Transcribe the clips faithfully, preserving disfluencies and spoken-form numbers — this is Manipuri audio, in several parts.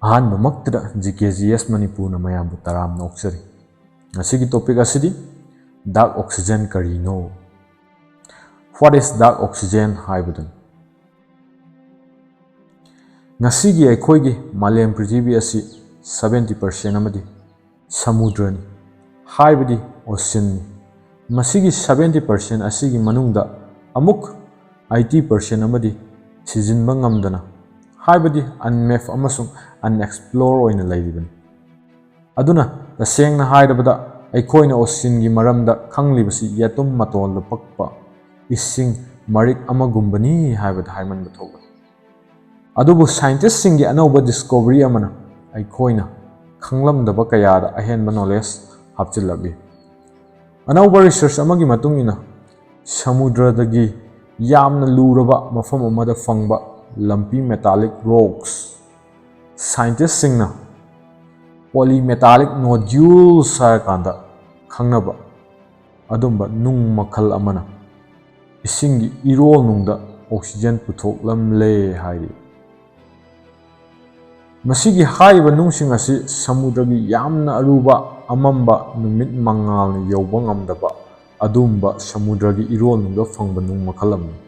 ꯑꯍꯥꯟꯕꯃꯛꯇꯗ G K G S ꯃꯅꯤꯄꯨꯔꯅ ꯃꯌꯥꯝꯕꯨ ꯇꯔꯥꯝꯅ ꯑꯣꯛꯆꯔꯤ꯫ ꯉꯁꯤꯒꯤ topic ꯑꯁꯤꯗꯤ dark oxygen ꯀꯔꯤꯅꯣ? What is dark oxygen ꯍꯥꯏꯕꯗꯨꯅꯤ꯫ ꯉꯁꯤꯒꯤ ꯑꯩꯈꯣꯏꯒꯤ ꯃꯥꯂꯦꯝ ꯄ꯭ꯔꯤꯊꯤꯕꯤ ꯑꯁꯤ seventy percent ꯑꯃꯗꯤ ꯁꯃꯨꯗ꯭ꯔꯅꯤ, ꯍꯥꯏꯕꯗꯤ oceanꯅꯤ꯫ ꯃꯁꯤꯒꯤ seventy percent ꯑꯁꯤꯒꯤ ꯃꯅꯨꯡꯗ ꯑꯃꯨꯛ eighty percent ꯑꯃꯗꯤ ꯊꯤꯖꯤꯟꯕ ꯉꯝꯗꯅ, ꯍꯥꯏꯕꯗꯤ unmapped ꯑꯃꯁꯨꯡ unexplored ꯑꯣꯏꯅ ꯂꯩꯔꯤꯕꯅꯤ꯫ ꯑꯗꯨꯅ, ꯇꯁꯦꯡꯅ ꯍꯥꯏꯔꯕꯗ, ꯑꯩꯈꯣꯏꯅ oceanꯒꯤ ꯃꯔꯝꯗ ꯈꯪꯂꯤꯕꯁꯤ ꯌꯦꯇꯨꯝ ꯃꯇꯣꯜꯗ ꯄꯛꯄ ꯏꯁꯤꯡ ꯃꯔꯤꯛ ꯑꯃꯒꯨꯝꯕꯅꯤ ꯍꯥꯏꯕꯗ ꯍꯥꯏꯃꯟꯕ ꯊꯣꯛꯂꯣꯏ꯫ ꯑꯗꯨꯕꯨ scientistꯁꯤꯡꯒꯤ ꯑꯅꯧꯕ discovery ꯑꯃꯅ ꯑꯩꯈꯣꯏꯅ ꯈꯪꯂꯝꯗꯕ ꯀꯌꯥꯗ ꯑꯍꯦꯟꯕ knowledge ꯍꯥꯞꯆꯤꯜꯂꯛꯂꯤ꯫ ꯑꯅꯧꯕ research ꯑꯃꯒꯤ ꯃꯇꯨꯡ ꯏꯟꯅ, ꯁꯃꯨꯗ꯭ꯔꯗꯒꯤ ꯌꯥꯝꯅ ꯂꯨꯔꯕ ꯃꯐꯝ ꯑꯃꯗ ꯐꯪꯕ lumpy metallic rocks scientistꯁꯤꯡꯅ polymetallic nodules ꯍꯥꯏꯔꯀꯥꯟꯗ ꯈꯪꯅꯕ ꯑꯗꯨꯝꯕ ꯅꯨꯡ ꯃꯈꯜ ꯑꯃꯅ ꯏꯁꯤꯡꯒꯤ ꯏꯔꯣꯜ ꯅꯨꯡꯗ oxygen ꯄꯨꯊꯣꯛꯂꯝꯂꯦ ꯍꯥꯏꯔꯤ꯫ ꯃꯁꯤꯒꯤ ꯍꯥꯏꯔꯤꯕ ꯅꯨꯡꯁꯤꯡ ꯑꯁꯤ ꯁꯃꯨꯗ꯭ꯔꯒꯤ ꯌꯥꯝꯅ ꯑꯔꯨꯕ ꯑꯃꯝꯕ ꯅꯨꯃꯤꯠ ꯃꯉꯥꯜꯅ ꯌꯧꯕ ꯉꯝꯗꯕ ꯑꯗꯨꯒꯨꯝꯕ ꯁꯃꯨꯗ꯭ꯔꯒꯤ ꯏꯔꯣꯜ ꯅꯨꯡꯗ ꯐꯪꯕ ꯅꯨꯡ ꯃꯈꯜ ꯑꯃꯅꯤ꯫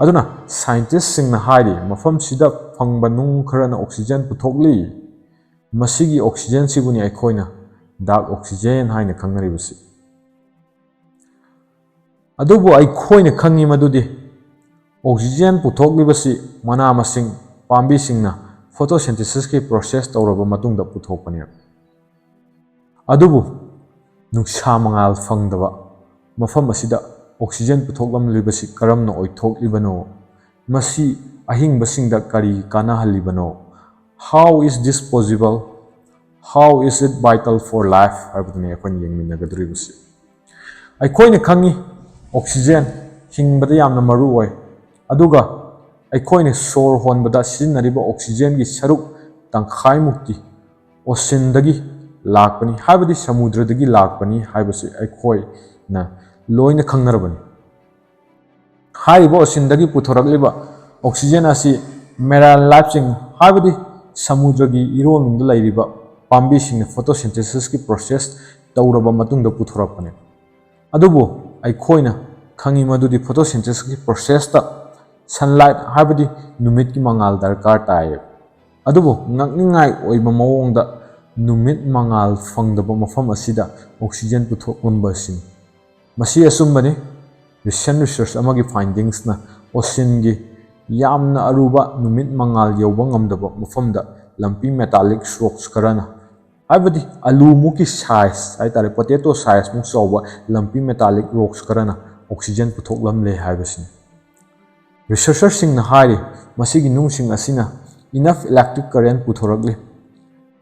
ꯑꯗꯨꯅ scientistꯁꯤꯡꯅ ꯍꯥꯏꯔꯤ, ꯃꯐꯝꯁꯤꯗ ꯐꯪꯕ ꯅꯨꯡ ꯈꯔꯅ oxygen ꯄꯨꯊꯣꯛꯂꯤ꯫ ꯃꯁꯤꯒꯤ oxygenꯁꯤꯕꯨꯅꯤ ꯑꯩꯈꯣꯏꯅ dark oxygen ꯍꯥꯏꯅ ꯈꯪꯅꯔꯤꯕꯁꯤ꯫ ꯑꯗꯨꯕꯨ ꯑꯩꯈꯣꯏꯅ ꯈꯪꯉꯤ ꯃꯗꯨꯗꯤ oxygen ꯄꯨꯊꯣꯛꯂꯤꯕꯁꯤ ꯃꯅꯥ ꯃꯁꯤꯡ, ꯄꯥꯝꯕꯤꯁꯤꯡꯅ photosynthesisꯀꯤ process ꯇꯧꯔꯕ ꯃꯇꯨꯡꯗ ꯄꯨꯊꯣꯛꯄꯅꯤ꯫ ꯑꯗꯨꯕꯨ ꯅꯨꯡꯁꯥ ꯃꯉꯥꯜ ꯐꯪꯗꯕ ꯃꯐꯝ ꯑꯁꯤꯗ oxygen ꯄꯨꯊꯣꯛꯂꯝꯂꯤꯕꯁꯤ ꯀꯔꯝꯅ ꯑꯣꯏꯊꯣꯛꯂꯤꯕꯅꯣ? ꯃꯁꯤ ꯑꯍꯤꯡꯕꯁꯤꯡꯗ ꯀꯔꯤ ꯀꯥꯟꯅꯍꯜꯂꯤꯕꯅꯣ? How is this possible? How is it vital for life? ꯍꯥꯏꯕꯗꯨꯅꯤ ꯑꯩꯈꯣꯏꯅ ꯌꯦꯡꯃꯤꯟꯅꯒꯗꯧꯔꯤꯕꯁꯤ꯫ ꯑꯩꯈꯣꯏꯅ ꯈꯪꯉꯤ, oxygen ꯍꯤꯡꯕꯗ ꯌꯥꯝꯅ ꯃꯔꯨ ꯑꯣꯏ, ꯑꯗꯨꯒ ꯑꯩꯈꯣꯏꯅ ꯁꯣꯔ ꯍꯣꯟꯕꯗ ꯁꯤꯖꯤꯟꯅꯔꯤꯕ oxygenꯒꯤ ꯁꯔꯨꯛ ꯇꯪꯈꯥꯏꯃꯨꯛꯇꯤ oceanꯗꯒꯤ ꯂꯥꯛꯄꯅꯤ, ꯍꯥꯏꯕꯗꯤ ꯁꯃꯨꯗ꯭ꯔꯗꯒꯤ ꯂꯥꯛꯄꯅꯤ ꯍꯥꯏꯕꯁꯤ ꯑꯩꯈꯣꯏꯅ ꯂꯣꯏꯅ ꯈꯪꯅꯔꯕꯅꯤ꯫ ꯍꯥꯏꯔꯤꯕ oceanꯗꯒꯤ ꯄꯨꯊꯣꯔꯛꯂꯤꯕ oxygen ꯑꯁꯤ marine lifeꯁꯤꯡ, ꯍꯥꯏꯕꯗꯤ ꯁꯃꯨꯗ꯭ꯔꯒꯤ ꯏꯔꯣꯟꯅꯨꯡꯗ ꯂꯩꯔꯤꯕ ꯄꯥꯝꯕꯤꯁꯤꯡꯅ photosynthesisꯀꯤ process ꯇꯧꯔꯕ ꯃꯇꯨꯡꯗ ꯄꯨꯊꯣꯔꯛꯄꯅꯤ꯫ ꯑꯗꯨꯕꯨ ꯑꯩꯈꯣꯏꯅ ꯈꯪꯉꯤ ꯃꯗꯨꯗꯤ photosynthesisꯀꯤ processꯇ sunlight, ꯍꯥꯏꯕꯗꯤ ꯅꯨꯃꯤꯠꯀꯤ ꯃꯉꯥꯜ ꯗꯔꯀꯥꯔ ꯇꯥꯏꯌꯦꯕ꯫ ꯑꯗꯨꯕꯨ ꯉꯛꯅꯤꯡꯉꯥꯏ ꯑꯣꯏꯕ ꯃꯑꯣꯡꯗ ꯅꯨꯃꯤꯠ ꯃꯉꯥꯜ ꯐꯪꯗꯕ ꯃꯐꯝ ꯑꯁꯤꯗ oxygen ꯄꯨꯊꯣꯛꯂꯝꯕ ꯑꯁꯤꯅꯤ꯫ ꯃꯁꯤ ꯑꯆꯨꯝꯕꯅꯤ꯫ Recent research ꯑꯃꯒꯤ findingsꯅ oceanꯒꯤ ꯌꯥꯝꯅ ꯑꯔꯨꯕ ꯅꯨꯃꯤꯠ ꯃꯉꯥꯜ ꯌꯧꯕ ꯉꯝꯗꯕ ꯃꯐꯝꯗ ꯂꯝꯄꯤ metallic rocks ꯈꯔꯅ, ꯍꯥꯏꯕꯗꯤ ꯑꯂꯨꯃꯨꯛꯀꯤ size ꯍꯥꯏꯇꯥꯔꯦ, potato sizeꯃꯨꯛ ꯆꯥꯎꯕ ꯂꯝꯄꯤ metallic rocks ꯈꯔꯅ oxygen ꯄꯨꯊꯣꯛꯂꯝꯂꯦ ꯍꯥꯏꯕꯁꯤꯅꯤ꯫ Researcherꯁꯤꯡꯅ ꯍꯥꯏꯔꯤ, ꯃꯁꯤꯒꯤ ꯅꯨꯡꯁꯤꯡ ꯑꯁꯤꯅ enough electric current ꯄꯨꯊꯣꯔꯛꯂꯤ꯫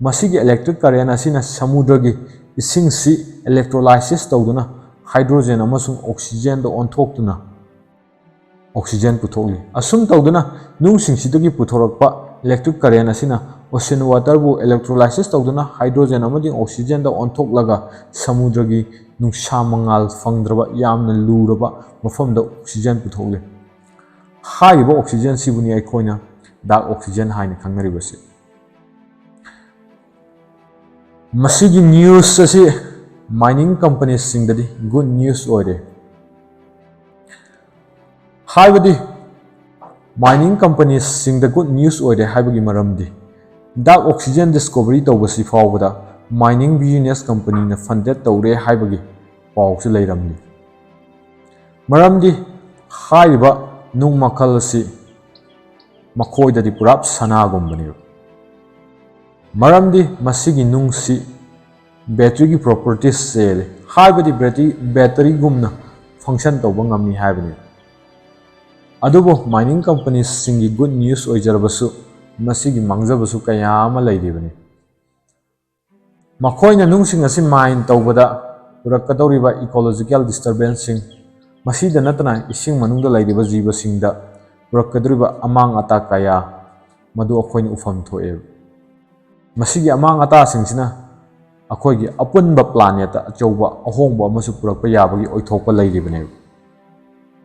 ꯃꯁꯤꯒꯤ electric current ꯑꯁꯤꯅ ꯁꯃꯨꯗ꯭ꯔꯒꯤ ꯏꯁꯤꯡꯁꯤ electrolysis ꯇꯧꯗꯨꯅ hydrogen ꯑꯃꯁꯨꯡ oxygenꯗ ꯑꯣꯟꯊꯣꯛꯇꯨꯅ oxygen ꯄꯨꯊꯣꯛꯂꯤ꯫ ꯑꯁꯨꯝ ꯇꯧꯗꯨꯅ ꯅꯨꯡꯁꯤꯡꯁꯤꯗꯒꯤ ꯄꯨꯊꯣꯔꯛꯄ electric current ꯑꯁꯤꯅ ocean waterꯕꯨ electrolysis ꯇꯧꯗꯨꯅ hydrogen ꯑꯃꯗꯤ oxygenꯗ ꯑꯣꯟꯊꯣꯛꯂꯒ ꯁꯃꯨꯗ꯭ꯔꯒꯤ ꯅꯨꯡꯁꯥ ꯃꯉꯥꯜ ꯐꯪꯗ꯭ꯔꯕ ꯌꯥꯝꯅ ꯂꯨꯔꯕ ꯃꯐꯝꯗ oxygen ꯄꯨꯊꯣꯛꯂꯤ꯫ ꯍꯥꯏꯔꯤꯕ oxygenꯁꯤꯕꯨꯅꯤ ꯑꯩꯈꯣꯏꯅ dark oxygen ꯍꯥꯏꯅ ꯈꯪꯅꯔꯤꯕꯁꯤ꯫ ꯃꯁꯤꯒꯤ news ꯑꯁꯤ mining companiesꯁꯤꯡꯗꯗꯤ good news ꯑꯣꯏꯔꯦ꯫ ꯍꯥꯏꯕꯗꯤ mining companiesꯁꯤꯡꯗ good news ꯑꯣꯏꯔꯦ ꯍꯥꯏꯕꯒꯤ ꯃꯔꯝꯗꯤ dark oxygen discovery ꯇꯧꯕꯁꯤ ꯐꯥꯎꯕꯗ mining business companyꯅ funded ꯇꯧꯔꯦ ꯍꯥꯏꯕꯒꯤ ꯄꯥꯎꯁꯨ ꯂꯩꯔꯝꯃꯤ꯫ ꯃꯔꯝꯗꯤ ꯍꯥꯏꯔꯤꯕ ꯅꯨꯡ ꯃꯈꯜ ꯑꯁꯤ ꯃꯈꯣꯏꯗꯗꯤ ꯄꯨꯔꯥ ꯁꯅꯥꯒꯨꯝꯕꯅꯦꯕ꯫ ꯃꯔꯝꯗꯤ ꯃꯁꯤꯒꯤ ꯅꯨꯡꯁꯤ batteryꯒꯤ properties ꯆꯦꯜꯂꯤ, ꯍꯥꯏꯕꯗꯤ battery, batteryꯒꯨꯝꯅ function ꯇꯧꯕ ꯉꯝꯃꯤ ꯍꯥꯏꯕꯅꯤ꯫ ꯑꯗꯨꯕꯨ mining companiesꯁꯤꯡꯒꯤ good news ꯑꯣꯏꯖꯔꯕꯁꯨ ꯃꯁꯤꯒꯤ ꯃꯥꯡꯖꯕꯁꯨ ꯀꯌꯥ ꯑꯃ ꯂꯩꯔꯤꯕꯅꯤ꯫ ꯃꯈꯣꯏꯅ ꯅꯨꯡꯁꯤꯡ ꯑꯁꯤ mine ꯇꯧꯕꯗ ꯄꯨꯔꯛꯀꯗꯧꯔꯤꯕ ecological disturbanceꯁꯤꯡ, ꯃꯁꯤꯗ ꯅꯠꯇꯅ ꯏꯁꯤꯡ ꯃꯅꯨꯡꯗ ꯂꯩꯔꯤꯕ ꯖꯤꯕꯁꯤꯡꯗ ꯄꯨꯔꯛꯀꯗꯧꯔꯤꯕ ꯑꯃꯥꯡ ꯑꯇꯥ ꯀꯌꯥ ꯃꯗꯨ ꯑꯩꯈꯣꯏꯅ ꯎꯐꯝ ꯊꯣꯛꯑꯦ꯫ ꯃꯁꯤꯒꯤ ꯑꯃꯥꯡ ꯑꯇꯥꯁꯤꯡꯁꯤꯅ ꯑꯩꯈꯣꯏꯒꯤ ꯑꯄꯨꯟꯕ planetꯇ ꯑꯆꯧꯕ ꯑꯍꯣꯡꯕ ꯑꯃꯁꯨ ꯄꯨꯔꯛꯄ ꯌꯥꯕꯒꯤ ꯑꯣꯏꯊꯣꯛꯄ ꯂꯩꯔꯤꯕꯅꯦꯕ꯫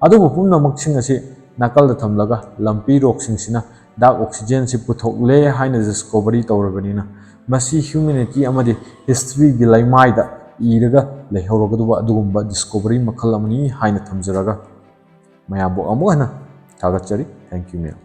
ꯑꯗꯨꯕꯨ ꯄꯨꯝꯅꯃꯛꯁꯤꯡ ꯑꯁꯤ ꯅꯥꯀꯜꯗ ꯊꯝꯂꯒ ꯂꯝꯄꯤ ꯔꯣꯛꯁꯤꯡꯁꯤꯅ ꯗꯥꯔꯛ ꯑꯣꯛꯁꯤꯖꯦꯟꯁꯤ ꯄꯨꯊꯣꯛꯂꯦ ꯍꯥꯏꯅ ꯗꯤꯁꯀꯣꯚꯔꯤ ꯇꯧꯔꯕꯅꯤꯅ, ꯃꯁꯤ ꯍ꯭ꯌꯨꯃꯦꯅꯤꯇꯤ ꯑꯃꯗꯤ ꯍꯤꯁꯇ꯭ꯔꯤꯒꯤ ꯂꯩꯃꯥꯏꯗ ꯏꯔꯒ ꯂꯩꯍꯧꯔꯒꯗꯧꯕ ꯑꯗꯨꯒꯨꯝꯕ ꯗꯤꯁꯀꯣꯚꯔꯤ ꯃꯈꯜ ꯑꯃꯅꯤ ꯍꯥꯏꯅ ꯊꯝꯖꯔꯒ, ꯃꯌꯥꯝꯕꯨ ꯑꯃꯨꯛ ꯍꯟꯅ ꯊꯥꯒꯠꯆꯔꯤ꯫ Thank you, ꯃꯌꯥꯝ꯫